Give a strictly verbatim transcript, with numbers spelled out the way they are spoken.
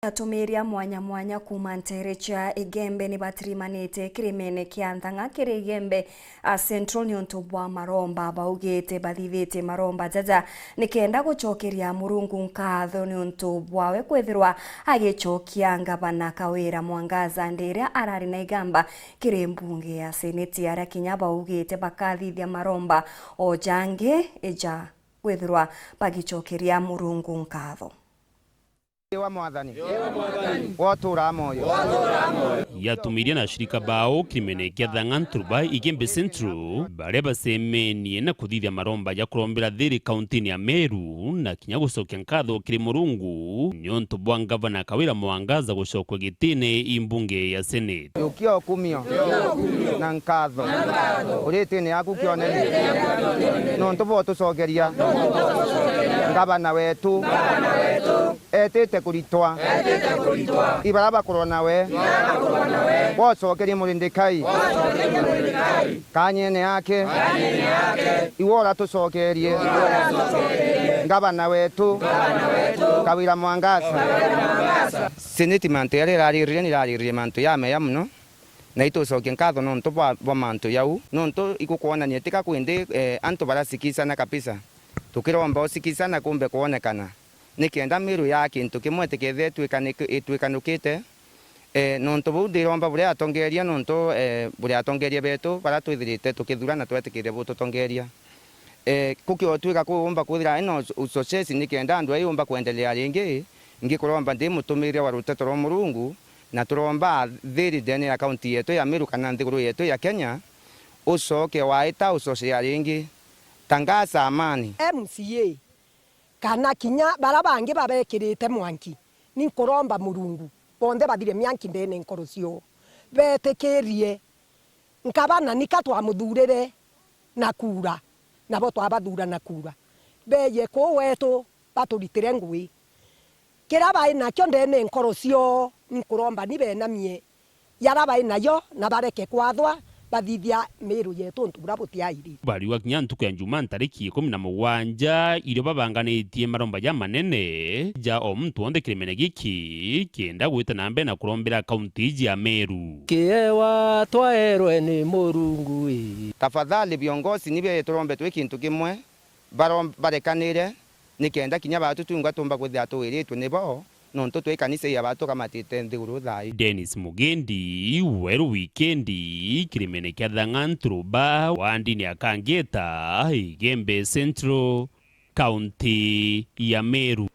Atumiria mwanya mwanya kuuma nteere cia Igembe ni batirimanite kirimene kia Nthang'a kiri Igembe a Central niuntu bwa maromba. Baugite bathithitie maromba jaja nikenda gucokeria Murungu nkatho niuntu bwawe kwithirwa agicokia ngavana Kawira Mwangaza ndi iria arari na igamba kiri mbunge ya Seneti, aria kinya baugite bakathithia maromba o jangi ja kwithirwa bagicokeria Murungu nkatho. Wa Mwathani. Woturaa moyo. Yatumirie na ashirika bao kirimene kia Thang'a Nturuba Igembe Central, baria bacemenie na kuthithia maromba ja kurombera thiri kauntini ya Meru, na kinya gucokia nkatho kiri Murungu niuntu bwa ngavana Kawira Mwangaza gucokua gitine i mbunge ya Senate. Yukio kumio na nkatho uritine yaku kionene, nontu bwotucokeria ngavana wetu. Etite kuritwa. Ibara bakurwa nawe. Wocokerie Murindiki. Kanyene yake. Iwe uratucokerie. Ngavana wetu. Kawira Mwangaza. Seneti mantu jaria iraririre, ni iraririre mantu jameya mono. Na itucokie nkatho nontu bwa, bwa mantu jau. Nontu igukwonania tika kwindi, eh, antu barasikisana kabisa. Tukiromba usikisana kumbe kwonekana. Nikenda Meru ya kintu kimwe tikethire itwikani-, itwikanukite, eh, nontu buu ndiromba buria atongeria, nontu, eh, buria atongeria betu baria twithirite tukithurana twetikiria bututongeria. Eh, kukiotwika kuumba kwithira ino success nikenda andu ai umba kwendelea ringi, ngikuromba ndi mutumiria wa ruteto rwa Murungu, na turomba thiri ndene ya kaunti yetu ya Meru kana nthiguru yetu ya Kenya, ucoke waita ucocea ringi. Tangaza amani. M C A kana kinya bara bangi babekirite mwanki, ni nkuromba Murungu, bonthe bathire mianki ndene nkoro ciao, betikirie nkabana nika twamuthurire na kura, nabo twabathura na kura, beje kuu wetu baturitire ngui. Kiria bai nakio ndene nkoro ciao, ni nkuromba ni benamie yara bai nayo na bareke kwathwa bathithia Miru yetu untu buria butiairite. Bariuga kinya ntuku ya Njumaa ntariki ikumi na mugwanja, irio babanganitie maromba ja manene ja o muntu wonthe kirimene giki, kenda gwita na mbere na kurombera kaunti iji ya Meru. Kiewa twaerwe ni Murungu ii. Tafadhali viongozi, ni beje turombe twi kintu kimwe, barom-, barekanire, nikenda kinya batu tunga tumba kwithira tuwiritwe nibo, nontu twi kanisa ya batu kamatite nthiguru thaai. Dennis Mugendi, Weru Wikendi, kirimene kia Thang'a Nturuba, wa ndini ya Kangeta, Igembe Central, kaunti ya Meru.